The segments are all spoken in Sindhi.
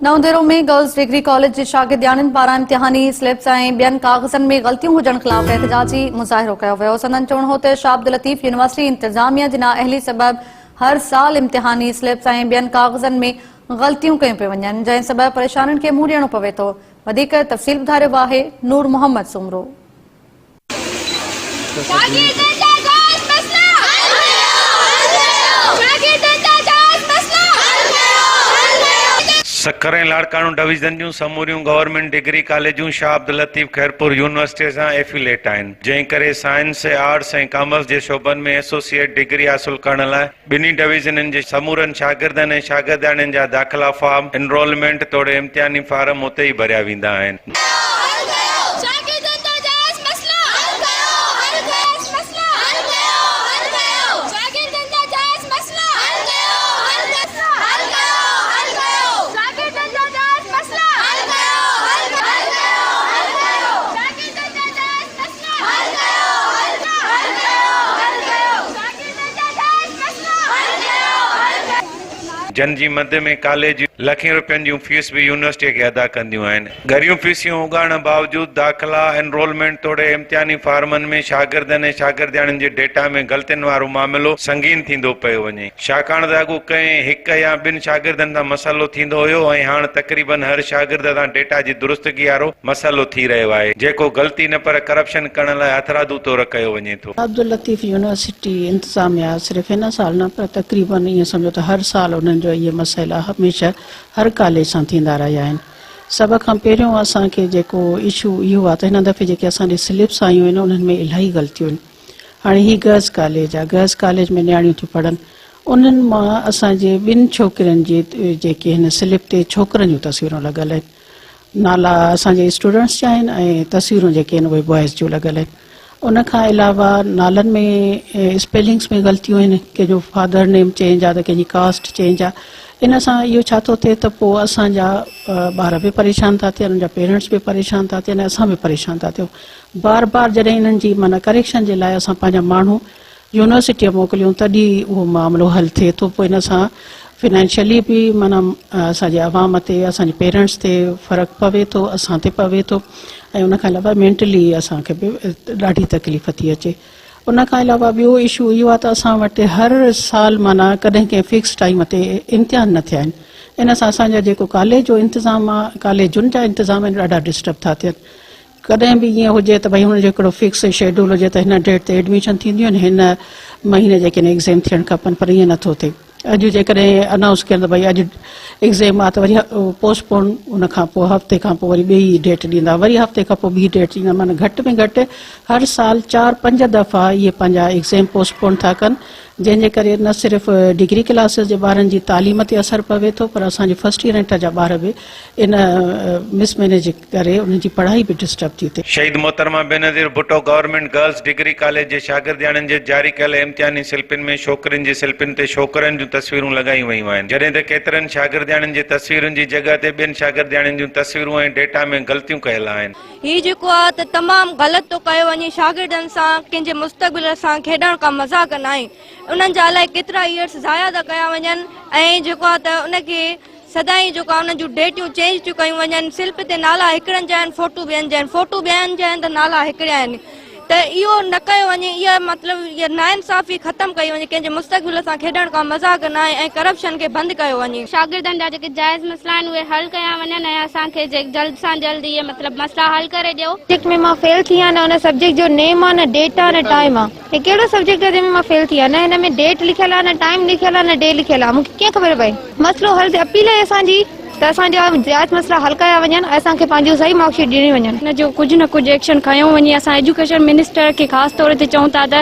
نئون ديرو ۾ گرلز ڊگري ڪاليج جي شاگردياڻين پاران امتحاني سلپس ۽ ٻين ڪاغذن ۾ غلطيون هجڻ خلاف احتجاجي مظاهرو ڪيو ويو. سندن چوڻ هو ته شاهه عبداللطيف يونيورسٽي انتظاميا جي نااهلي سبب هر سال امتحاني سلپس ۽ ٻين ڪاغذن ۾ غلطيون ڪيون پيون وڃن جنهن سبب پريشانين کي منهن ڏيڻو پوي ٿو. وڌيڪ تفصيل ٻڌائي رهيو آهي نور محمد سومرو. شاگردن جا جائز مسئلا حل ڪيو حل ڪيو شاگردن جا جائز مسئلا حل ڪيو حل ڪيو. سکر ۽ لاڙڪاڻو ڊويزن جون سموريون گورنمينٽ ڊگري ڪاليجون شاهه عبداللطيف خيرپور يونيورسٽيء سان ايفيليٽ آهن، جنهن ڪري سائنس، آرٽس ۽ ڪامرس جي شعبن ۾ ايسوسيئيٽ ڊگري حاصل ڪرڻ لاء ٻنهي ڊويزنن جي سمورن شاگردن ۽ شاگردياڻين جا داخلا فارم، انرولمينٽ توڙي امتحاني فارم اتي ئي ڀريا ويندا آهن. حل ڪيو شاگردن جا جائز مسئلا حل ڪيو حل ڪيو مسئلا حل ڪيو حل ڪيو شاگردن جا جائز مسئلا حل ڪيو حل حل ڪيو حل ڪيو شاگردن جا جائز مسئلا حل ڪيو حل حل ڪيو حل ڪيو شاگردن جا جائز مسئلا حل ڪيو حل حل ڪيو حل ڪيو شاگردن جا جائز مسئلا حل ڪيو حل جن جي مد ۾ ڪاليج لکين روپين جون فيس به يونيورسٽيء کي ادا ڪنديون آهن. ڳريون فيسيون اڳاڙڻ باوجود داخلا، انرولمينٽ توڙي امتحاني فارمن ۾ شاگردن ۽ شاگردياڻين جي ڊيٽا ۾ غلطين وارو معاملو سنگين ٿيندو پيو وڃي. ڇاڪاڻ ته اڳ ڪنهن هڪ يا ٻن شاگردن سان مسئلو ٿيندو هيو ۽ هاڻ تقريبن هر شاگرد سان ڊيٽا جي درستگي وارو مسئلو ٿي رهيو آهي، جيڪو غلطي نه پر ڪرپشن ڪرڻ لاء هٿرادو طور ڪيو وڃي ٿو. عبداللطيف يونيورسٽي انتظاميا صرف هن سال نه پر تقريبن ائين سمجهو ته هر سال انهن جو اهي مسئلا هميشه هر ڪاليج سان ٿيندا رهيا آهن. سڀ کان پهريون اسان کي جيڪو اشو اهو آهي ته هن دفعي جيڪي اسان ڏي سلپس آيون آهن انهن ۾ الاهي غلطيون آهن. هاڻي هي گرلس ڪاليج آهي گرلس ڪاليج ۾ نياڻيون ٿيون پڙهن انهن مان اسان جي ٻن ڇوڪرين جي جيڪي هن سلپ تي ڇوڪرن جون تصويرون لڳل آهن. نالا اسان جي اسٽوڊنٽس جا آهن ۽ تصويرون جيڪي آهن اهي بوائز جون لڳل آهن. ان کان علاوه نالن ۾ اسپيلنگس ۾ غلطيون آهن ڪنهن جو فادر نيم چينج آهي ته ڪنهن جي ڪاسٽ چينج آهي ان سان اهو ڇا ٿو ٿئي ته پوء اسان جا ٻار به پريشان ٿا ٿين انهن جا پيرنٽس به پريشان ٿا ٿين ۽ اسان به پريشان ٿا ٿيون بار بار جڏهن انهن جي معنيٰ ڪريڪشن جي لاء اسان پنهنجا ماڻهو يونيورسٽيء موڪليون تڏهن اهو معاملو حل ٿئي ٿو پوء ان سان فنانشلي به معنيٰ اسان جي عوام تي اسان جي پيرنٽس تي فرق پوي ٿو اسان تي پوي ٿو ۽ ان کان علاوه مينٽلي اسان کي به ڏاڍي تڪليف ٿي اچي ان کان علاوه ٻيو اشو اهو آهي ته اسان وٽ هر سال معنيٰ ڪڏهن ڪنهن فڪس ٽائيم تي امتحان نه ٿيا آهن ان سان اسان جا جيڪو ڪاليج جو انتظام آهي ڪاليجن جا انتظام آهن ڏاڍا ڊسٽرب ٿا ٿين ڪڏهن به ائين هجي ته ڀئي هن جو هڪڙو فڪس شيڊول هجي ته هن ڊيٽ تي ايڊميشن ٿينديون آهن هن مهيني جيڪي آهن ايگزيم ٿيڻ کپن پر ائين نٿو ٿئي اڄ جيڪڏهن انائونس ڪين ته ڀئي اڄ ايگزيم آهي ته وري پوسٽ پون ان کان پوء هفتي کان پوء وري ٻي ڊيٽ ڏيندا وري هفتي کان پوء ٻي ڊيٽ ڏيندا معنيٰ گهٽ ۾ گهٽ هر سال چار پنج دفعا اهي پنهنجا ايگزيم پوسٽ پون ٿا ڪن جنهن جي ڪري نه صرف ڊگري ڪلاسز جي ٻارن جي تعليم تي اثر پوي ٿو پر اسان جي فرسٽ يونٽ جا ٻار به ان مس مينيج ڪري انهن جي پڙهائي به ڊسٽرب ٿي ٿئي. شهيد محترمه Benazir Bhutto government girls degree college جي شاگردياڻين جي جاري ڪيل امتحاني سلپن ۾ ڇوڪرين جي سلپن تي ڇوڪرن جون تصويرون لڳايون ويون آهن جڏهن ته ڪيترن شاگردياڻين جي تصويرن جي جڳهه تي ٻين شاگردياڻين جون تصويرون ۽ ڊيٽا ۾ غلطيون ڪيل آهن. هي جيڪو آ ته تمام غلط ٿو ڪيو وڃي شاگردن سان ڪنهن جي مستقبل سان کيڏڻ ڪا مذاق ناهي انهن جا الائي ڪيترا ايئرس ضايع ٿا ڪيا وڃن ۽ جيڪو آ ته ان کي سدائين جيڪو آ انهن جون ڊيٽيون چينج ٿيون ڪيون وڃن سلپ تي نالا هڪڙن جا آهن فوٽو ٻين جا آهن فوٽو ٻين جا آهن ته نالا هڪڙيا آهن ته اهو نه ڪيو وڃي اها مطلب اها ناانصافي ختم ڪئي وڃي ڪنهن جي مستقبل سان کيڏڻ ڪا مذاق نه آهي ۽ ڪرپشن کي بند ڪيو وڃي. شاگردن جا جيڪي جائز مسئلا آهن اهي حل ڪيا وڃن ۽ اسان کي جلد سان جلد اهي مطلب مسئلا حل ڪري ڏيو. سبجيڪٽ ۾ مان فيل ٿي آهيان نه ان سبجيڪٽ جو نيم آ نه ڊيٽ آ نه ٽائيم آ. هي ڪهڙو سبجيڪٽ آهي جنهن ۾ مان فيل ٿي آهيان نه هن ۾ ڊيٽ لکيل آهي نه ٽائيم لکيل آهي نه ڊي لکيل آهي مون کي ڪيئن خبر پئي مسئلو حل ٿئي اپيل آهي اسان جي ته اسان جا جائز مسئلا حل ڪيا وڃن ۽ اسان کي پنهنجون صحيح مارڪ شيٽ ڏنيون وڃن. ان جو ڪجهه نه ڪجهه ايڪشن کنيو وڃي اسان ايجوڪيشن منسٽر کي خاص طور تي چئون ٿا ته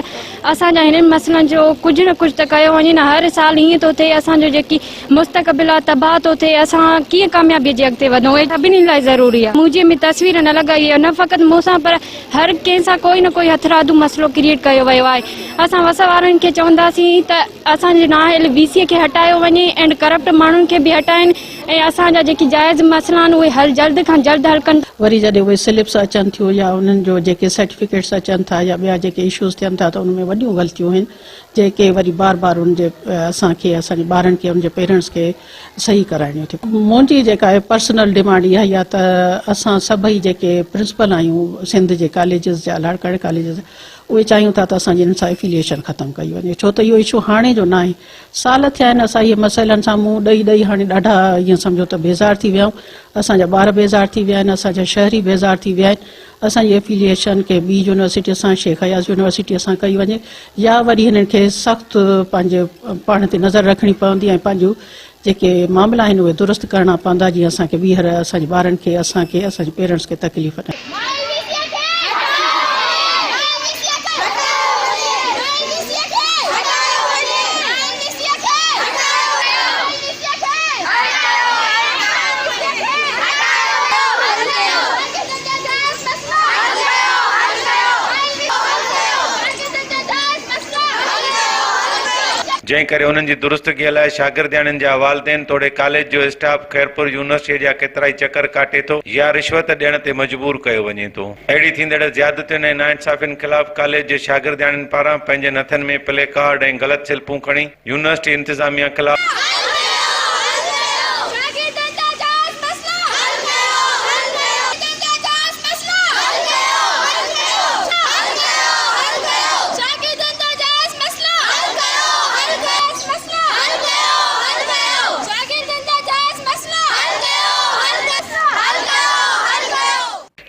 اسان جا هنن مسئلن جو ڪجهه نه ڪجهه ته ڪيو وڃي نه هر سال ائين ٿو ٿئي اسان جو جيڪي مستقبل آ تباهه ٿو ٿئي اسان ڪيئن ڪاميابي جي اڳتي وڌون اهي سڀني لاء ضروري آ منهنجي ۾ تصوير نه لڳائي وئي آ نه فقط مون سان پر هر ڪنهن سان ڪوئي نه ڪوئي هٿرادو مسئلو ڪريئيٽ ڪيو ويو آهي اسان وس وارن کي چونداسين ته اسان جي نااهل وي سي کي هٽايو وڃي اينڊ ڪرپٽ ماڻهن کي به هٽائين ۽ اسان. اسان جا جيڪي جائز مسئلا آهن اهي حل جلد کان جلد حل ڪن. وري جڏهن اهي سلپس اچن ٿيون يا انهن جو جيڪي سرٽيفڪيٽس اچن ٿا يا ٻيا جيڪي اشوز ٿين ٿا ته ان ۾ وڏيون غلطيون آهن جيڪي وري بار بار ان جي اسان کي اسان جي ٻارن کي ان جي پيرنٽس کي صحيح ڪرائڻيون ٿيون. منهنجي جيڪا آهي پرسنل ڊمانڊ اها ئي آهي ته اسان سڀئي جيڪي پرنسپل آهيون سنڌ جي ڪاليجز جا لاڙڪاڻي ڪاليجز جا اهي چاهيون ٿا ته اسان جي انهن سان افيليئيشن ختم ڪئي وڃي ڇو ته اهو اشو هاڻي جو ناهي سال ٿيا آهن اسان اهي مسئلن سان منهن ڏئي ڏئي هاڻي ڏاڍا ائين سمجهو ته بيزار ٿي ويا آهيون اسان جا ٻار بيزار ٿي ويا آهن اسان جا شهري بيزار ٿي ويا آهن اسان جي افيليئيشن ڪنهن ٻي يونيورسٽي سان شيخ اياز يونيورسٽي سان ڪئي وڃي يا وري هنن کي سخت پنهنجي پاڻ تي نظر رکڻي پوندي ۽ پنهنجون جيڪي معاملا آهن اهي درست ڪرڻا پوندا جيئن اسان کي ٻيهر اسان جي ٻارن کي اسان کي اسان جي پيرنٽس کي تڪليف نه جنهن ڪري انهن جي درستگيء لاء شاگردياڻين جا والدين توڙي ڪاليج جو اسٽاف خيرپور يونيورسٽيء جا ڪيترائي چڪر ڪاٽي ٿو يا رشوت ڏيڻ تي مجبور ڪيو وڃي ٿو. اهڙي ٿيندڙ زيادتين ۽ ناانصافين خلاف ڪاليج جي شاگردياڻين پاران پنهنجن هٿن ۾ پلي ڪارڊ ۽ غلط سلپون کڻي يونيورسٽي انتظاميا خلاف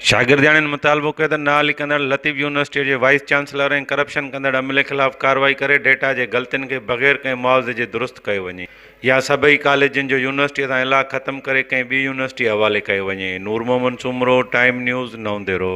شاگردياڻين مطالبو ڪيو ته نااهلي ڪندڙ لطيف يونيورسٽيء جي وائيس چانسلر ۽ ڪرپشن ڪندڙ عملي خلاف ڪارروائي ڪري ڊيٽا جي غلطين کي بغير ڪنهن معاوضي جي درست ڪيو وڃي يا سڀئي ڪاليجن جو يونيورسٽيء سان الحاق ختم ڪري ڪنهن ٻي يونيورسٽيء حوالي ڪيو وڃي. نور محمد سومرو، ٽائيم نيوز، نئون ديرو.